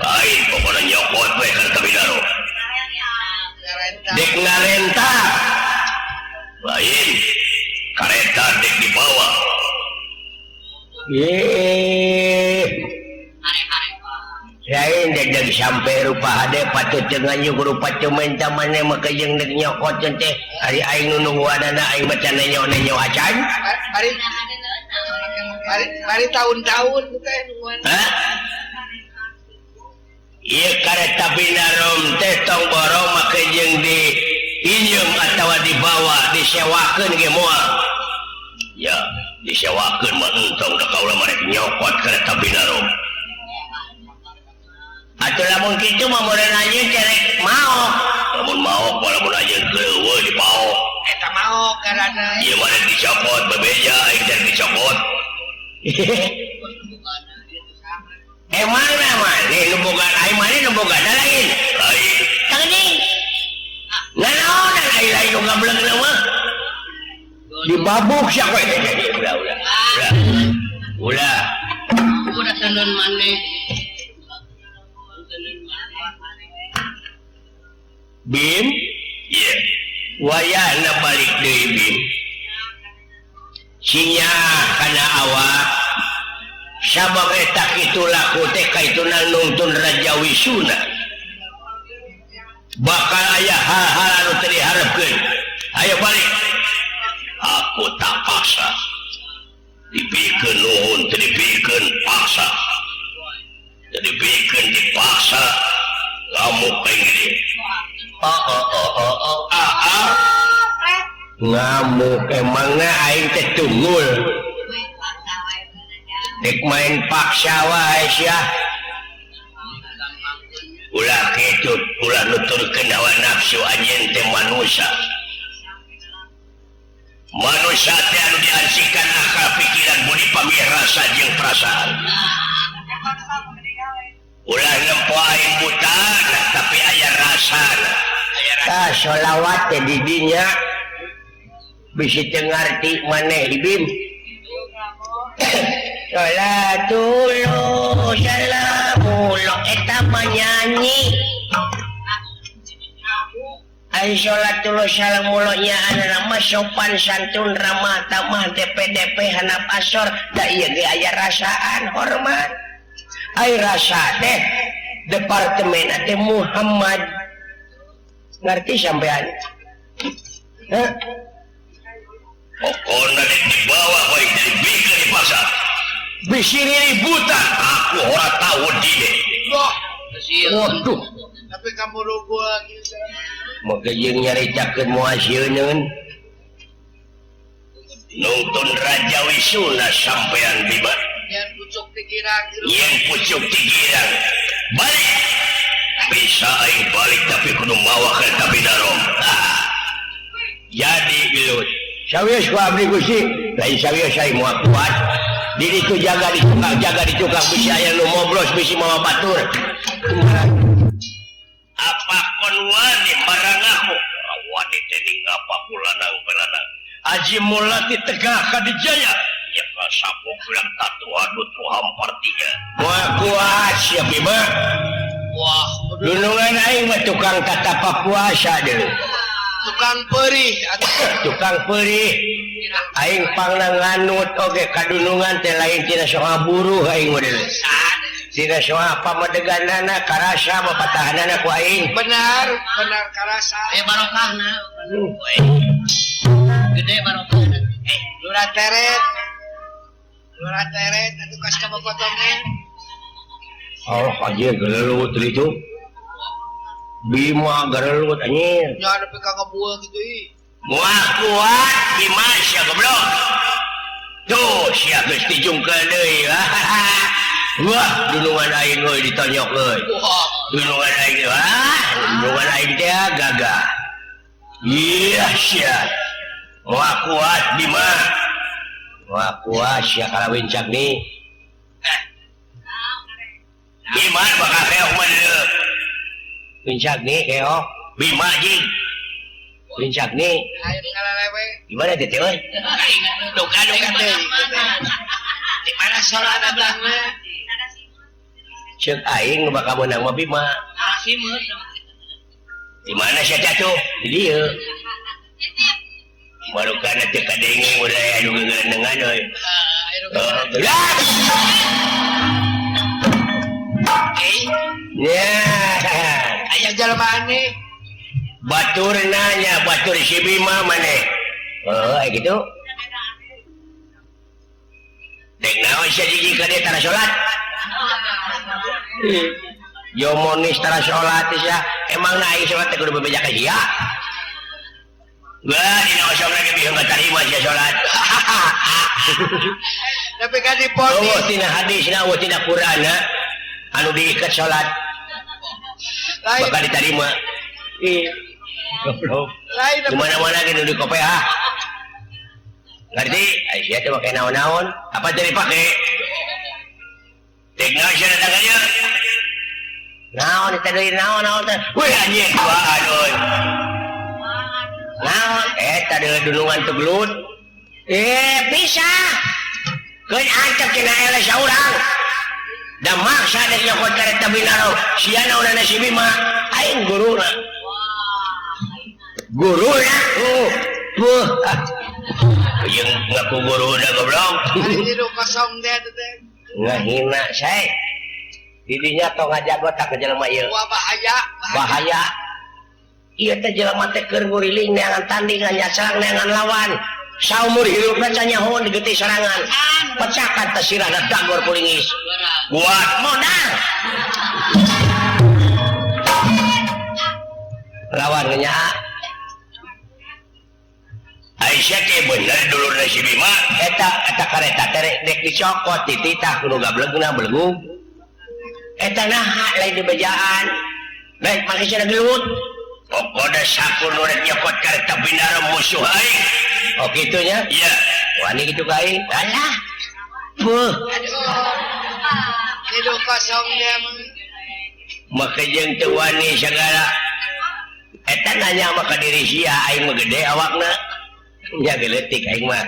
Lain pokona nyokot we kareta bidaro. Dek ngarenta. Lain kareta dek dibawa. Lain dek dek sampai rupa hade patut teu nganyuk rupa teu menta maneh mah jeung dek nyokot teh. Ari aing nu nungguanana aing baca nenyo-nenyo acan. Bari tahun-tahun teh nungguan. Hah? Ieu kareta binarom teh tong borong make jeung di injem atawa dibawa disewakeun ge moal. Ya, di Disewakeun mah entong da kaula mah rek nyokot kereta Binarum. Atuh lamun kitu mah meureun anjeun teh rek maok. Lamun maok walaupun anjeun keuleuh dipaok. Eta maok karana. Ieu mah rek dicokot bebeja aing teh dicokot. Emang maneh nu boga aing maneh nu boga lain. Lain. Teuing. Nanaonan aing lain nu gableug mah. Dibabuk sia kowe. Ulah ulah. Ulah. Udah tenun maneh. Bim, yeah. Wayahna balik deui Bim. Sinya kana awak sabab eta kitu laku teh kaituna nungtun Raja Wisuna. Bakal aya hal-hal anu teu diharepkeun. Ayo balik. Aku tak paksa. Dipikeun nuhun teu dipikeun paksa. Teu dipikeun dipaksa. Ngamuk aing gede. Oh. Ngamuk emangna aing teh tunggul. Dek main paksa wae sia. Ulah kitu, ulah nuturkeun hawa nafsu anjeun teh manusia. Manusia teh anu diansikan akal pikiran budi pamir rasa jeung perasaan. Ulah nempo aing buta tapi aya rasana. Tah sholawat teh di dinya bisi teu ngarti maneh Ibim. Sholatullah salamullah eta mah nyanyi. Ai sholatullah salamullah nya anu mah sopan santun ramah tamah DPDP hanap asor da ieu ge aya rasaan hormat. Ai rasa teh departemen teh Muhammad. Ngerti sampean? Hah? Pokona dek dibawa baik dari bika di pasar. Bisi ributan aku ora tahu dide. Wah, waduh. Tapi kamu gua moga jeung nyaritakeun moal sieuneun. Nungtun Raja Wisuna sampean Bima. Yang pucuk pikiran. Yang pucuk pikiran. Balik. Bisa aing balik tapi kudu mawa kereta Binarom. Jadi gelut. Sawios ku abdi Gusti, lain sawios aing moal kuat. Diri itu jaga di tukang bisi aya nu moblos bisi mawa batur. Apa kon wani marangahmu? Wani teh ngapa kulanang pelanang. Aji mulati tegak ka dijaya. Ya ka sapu bilang tatuan nu hampar tiga. Moal kuat sia Bima. Wah, dunungan aing mah tukang tatapa puasa deui. Tukang perih tukang perih aing pangna nganut oge kadunungan teh lain tina soal buruh aing mah deui. Tina soal pamadeganana karasa mah patahanana ku aing. Benar, benar karasa. Barokahna. Gede barokahna. Lurah teret. Lurah teret atuh kas ka potongnya. Oh, anjir gerelut itu. Bima gerelut anjir. Nya nepi ka ngebuang gitu ih. Moal kuat Bima sia goblok. Tuh sia geus dijungkeun deui. Wah, dunungan aing euy ditonyok euy. Dunungan aing wah, dunungan aing teh gagah. Iya sia. Moal kuat Bima. Moal kuat sia kalawin cakni. Bima bakal keok mah deui. Lincak nih keok. Bima jing. Lincak nih. Gimana teh euy? Duka duka teh. Di mana sorana belangna? Ceuk aing nu bakal meunang mah Bima. Di mana sia jatuh? Di dieu. Marukana teh kadenge mulai anu gegelenengan euy. Ya. Aya jalma aneh. Batur nanya, batur si Bima maneh. Oh, gitu. Dek naon sia jiji ka dieu tara salat? Yo monis tara salat sia. Emang na aing salat teh kudu bebeja ka sia. Wah, dina osongna ge bihung katarima sia salat. Tapi kan diponis. Oh, tina hadisna, oh tina Qur'anna anu diikat salat. Lain Bakal diterima. Ih. Goblok. Lain Di mana-mana gitu di kope ah. Ngerti? Aisyah teh make naon-naon, apa jadi pake? Teknologi datang aja. Naon eta deui naon-naon teh. Wih anjing, wah aduh. Naon eta deui dunungan teu gelut. Eh, bisa. Keun antep cenah eleh saurang. Da maksa dek nyokot kareta binaro, sia naonana si Bima, aing guruna. Guruna. Puh. Jeung ngaku guruna goblok. Ari kosong teh teh. Ngahina saya. Didinya tong ngajago tak ke jelema ieu. Wah bahaya. Bahaya. Ieu teh jelema teh keur nguriling neangan tandingan nyasang neangan lawan. Saumur hirupna can nyahoan digetih sorangan. Pecakan teh sirahna dagor pulingis. Buat modal. Lawan nya. Aisyah teh bener dulurna si Bima eta eta kareta teh dek dicokot dititah kudu gablegna belegug. Eta naha lain di bejaan. Baik make cenah gelut. Pokona sakur nu rek nyokot kareta bindara musuh aing. Oh kitu nya? Iya. Wani kitu ka aing. Alah. Puh. Hidup kosong dia mah. Make jeung teu wani sagala. Eta nanya mah ka diri sia aing mah gede awakna. Nya geletik aing mah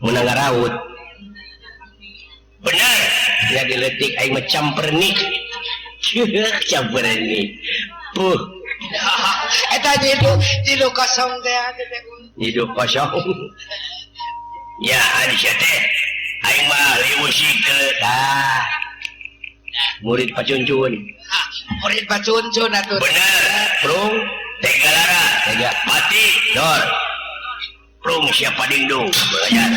meunang ngaraut. Bener, nya geletik aing mah campernik. Campernik. Puh. Eta hidup kosong teh. Hidup kosong. Ya ari sia teh aing mah ahli musik teh. Tah. Murid pacuncun. Murid pacuncun atuh. Bener, prung tega lara, tega pati dor. Prung siapa dingdung belajar.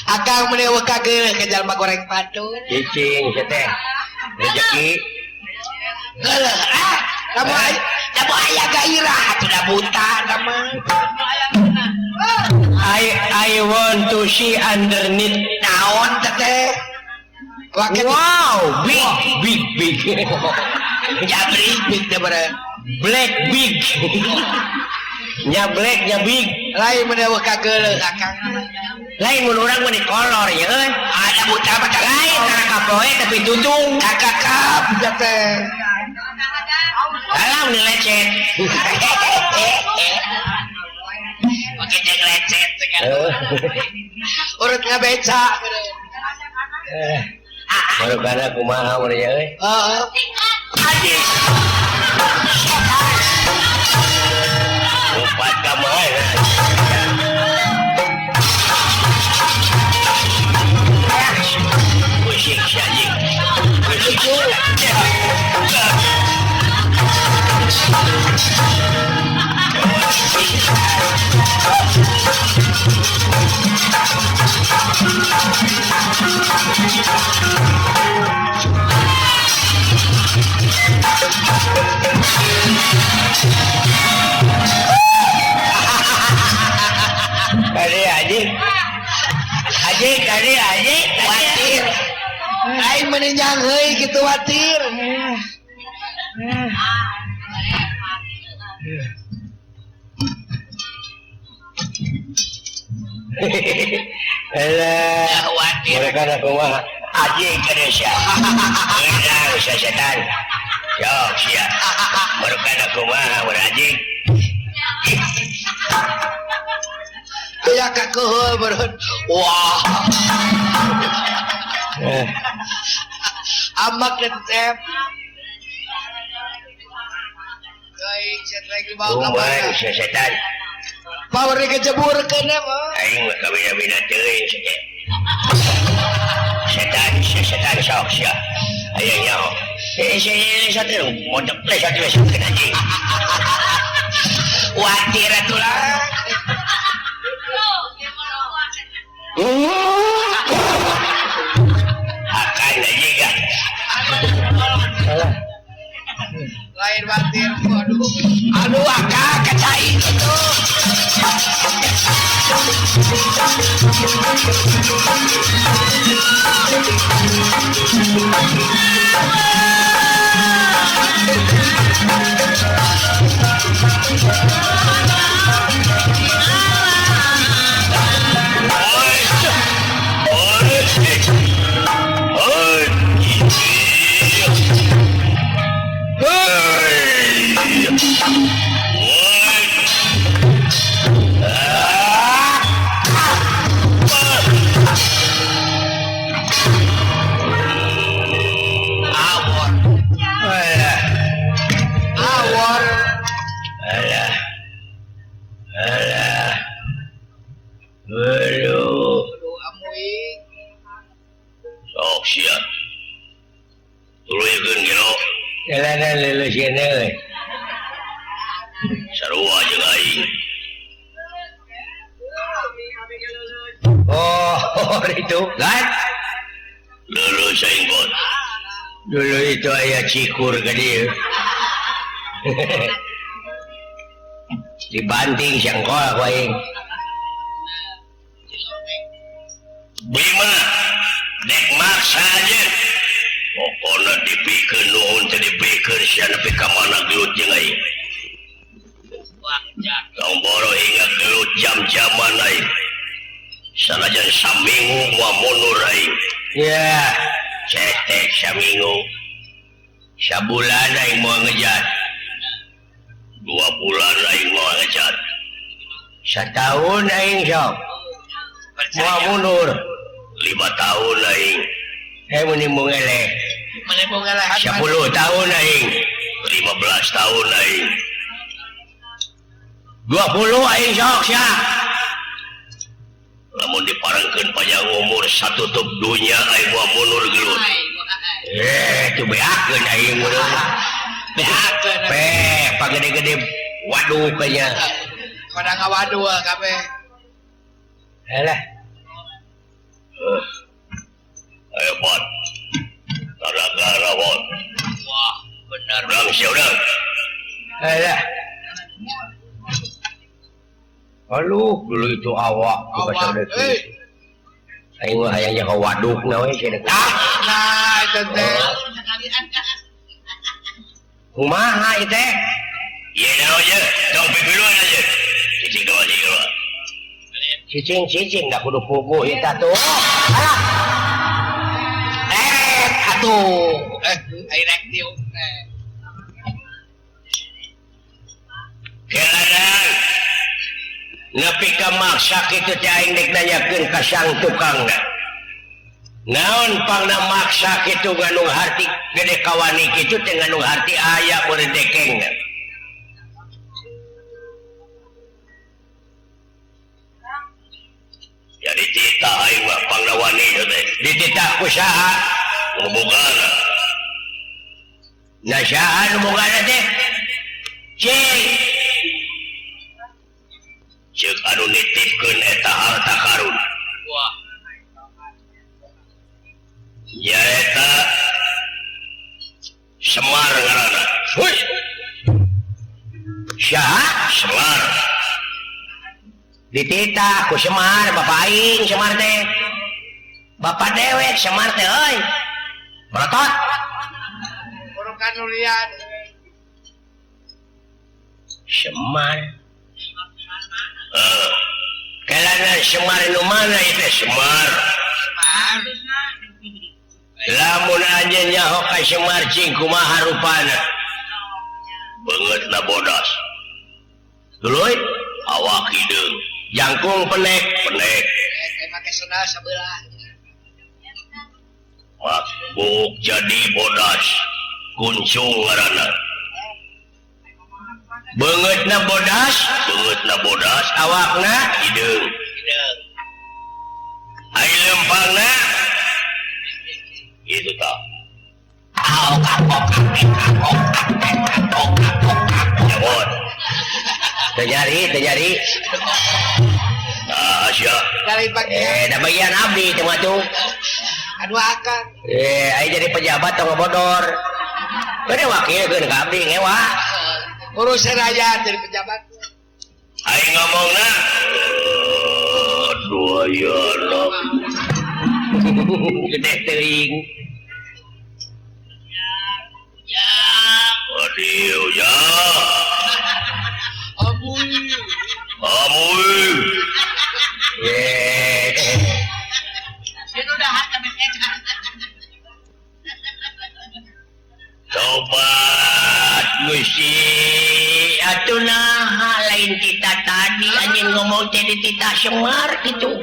Akang menewa kageuleuh ka jalma goreng patut. Cicing sia teh. Rezeki. Geuleuh ah, lamun aya gairah atuh da buta da mah. I want to see underneath naon teh. Wow, big big big. Jabri big da bare. Black big. Nya black nya big. Lain menewa kageuleuh akang. Lain mun urang mah dikolor ya euy. Ada buta mah lain tara kapoe tapi tutung kakakap teh. Alam ni lecet. Oke jeung lecet teh. Urut ngabeca. Baru kana kumaha mun ya euy. Heeh. Anjing. Lompat ka mana? Pusing si anjing. Pusing. Kali anjing. Anjing kali anjing. Watir. Lain meninjang heuy kitu watir. Alah, watir. Mereka nak kumaha? Anjing ka sia. Geunang sia setan. Yok sia. Mereka nak kumaha mun anjing. Aya kakeheul beureun. Wah. Amak teh. Euy, cetrek dibawa ka mana? Sia setan. Power kejeburkeun mah. Aing mah kabina-bina teuing sia teh. Setan, sia setan sok sia. Aya nyaho. Eh, sia teh modek teh sia teh anjing. Watir atuh lah. Akan lagi kan. Lain watir, aduh, aduh akak kacai itu. Sarua jeung aing. Oh, itu. Kan? saing bot. Dulu itu aya cikur ka dieu. Dibanting sangkol ku aing. Bima dek maksa aja. Pokona dipikeun nuhun teh dipikeun sia nepi ka mana gelut jeung aing. Tong boro hingga gelut jam-jaman aing. Sanajan saminggu moal mundur aing. Ya, cetek saminggu. Sabulan aing moal ngejat. 2 bulan aing moal ngejat. Satahun aing sok. Moal mundur. 5 tahun aing. Meni mung eleh. 10 tahun aing. 15 tahun aing. 20 aing sok sia. Lamun diparengkeun panjang umur satutup dunya aing moal mundur gelut. Tu beakeun aing mundur. Beakeun. Pagede-gede waduh kayaknya. Pada ngawaduh kabeh. Alah. Ayo bot. Gara-gara bot. Wah, bener. Urang sia urang. Alah. Aduh, dulu itu awak awak. Aing mah hayang ka waduk na we cenah. Ah, nah eta teh. Kumaha ieu teh? Ieu naon ye? Tong pipiluan aja. Cicing doa cicing doa. Cicing-cicing da kudu puguh ieu tah tuh. Alah. Atuh. Ai rek tiup teh. Keladan. Nepi ka maksa kitu teh aing dek nanyakeun ka sang tukangna. Naon pangna maksa kitu ngandung harti gede kawani kitu teh ngandung harti aya meureun dekengna. Jadi titah aing mah pangna wani teh. Dititah ku saha? Nu bogana. Nah saha nu bogana teh? Cing. Ceuk anu nitipkeun eta harta karun. Wah. Nyaeta Semar ngaranna. Huy. Saha? Semar. Dititah ku Semar, bapak aing Semar teh. Bapak dewek Semar teh euy. Berotot. Urukan nulian. Semar. Kelana Semar nu mana ieu teh Semar? Semar. Lamun anjeun nyaho ka Semar cing kumaha rupana? Beungeutna bodas. Tuluy awak hideung, jangkung penek, penek. Make sendal sabelah. Mabuk jadi bodas. Kuncung ngaranna. Beungeutna bodas, beungeutna bodas, awakna hideung. Hideung. Ai lempangna itu tah. Nyabot. Teu nyari. Nah, sia. Da bagian abdi teh mah tuh. Aduh akan. Ai jadi pejabat tong ngabodor. Gede wakilkeun ka abdi ngewa. Urusan rakyat jadi pejabat. Aing ngomongna aduh ya Allah. Gede teuing. Ya. Aduh ya. Abuy. Abuy. Ye. Tobat Gusti atuh naha lain kita tadi anjeun ngomong teh di titah Semar kitu.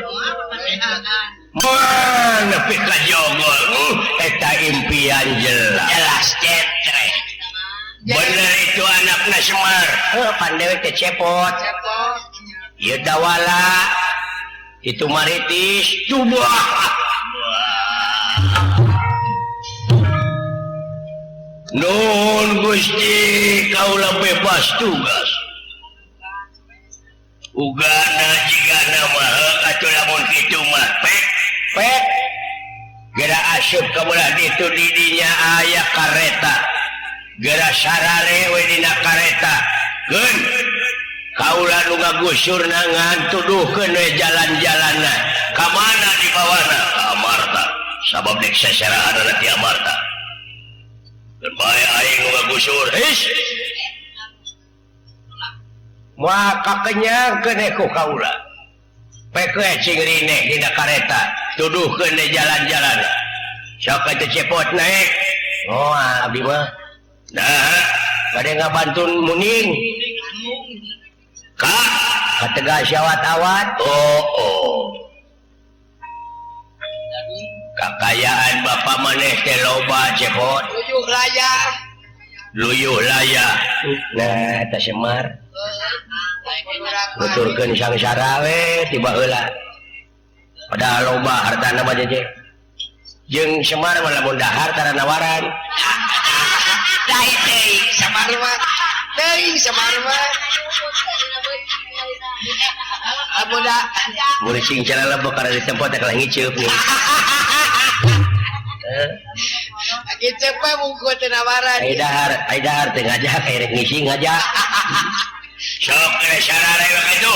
Mana nepi ka jogol eta impian jelas. Jelas cetrek. Bener itu anakna Semar. Heuh pan dewek teh cepot. Ieu dawala itu maritis jubah. Nun Gusti kaula bebas tugas. Ugana jigana mah atuh lamun kitu mah pek pek. Geura Asup ka belah ditu di dinya aya kareta. Geura sarare we dina kareta. Keun kaula nu ngagusurna ngan tuduhkeun we jalan-jalanna. Ka mana dibawana? Ka Amarta. Sabab dek seserahanna ti Amarta. Keun bae aing nu ngagusur. His. Moal kakenyangkeun ku kaula. Pek we cing rineh dina kareta, tuduhkeun we jalan-jalan. Sok atuh cepot naik. Oh, abdi mah. Nah, bade ngabantun muning. Ka kategal syawat-awat. Oh, oh. Kakayaan bapak maneh teh loba cepot. Luyuh laya. Luyuh laya. Nah, eta Semar. Nuturkeun sangsara we tiba heula. Padahal loba hartana mah jeje. Jeung Semar mah lamun dahar tara nawaran. Dai teuing Semar mah. Teuing Semar mah. Amun da mun cing cara lebok kana di tempat teh kalah ngiceup nih. Ngiceup mah mungkul teu nawaran. Ai dahar teh ngajak ai rek ngisi ngajak. Sok sarare we kitu.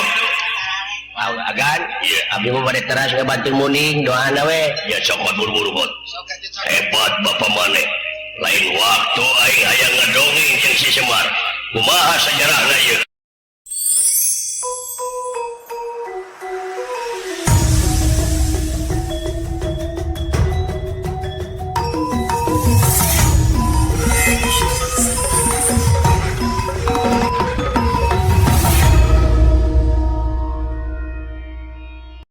Wow, agan, ieu abdi mah bade teras ngabantu muning doana we. Ya sok mah buru-buru bot. Hebat bapak maneh. Lain waktu aing hayang ngadongeng jeung si Semar. Kumaha sajarahna ieu?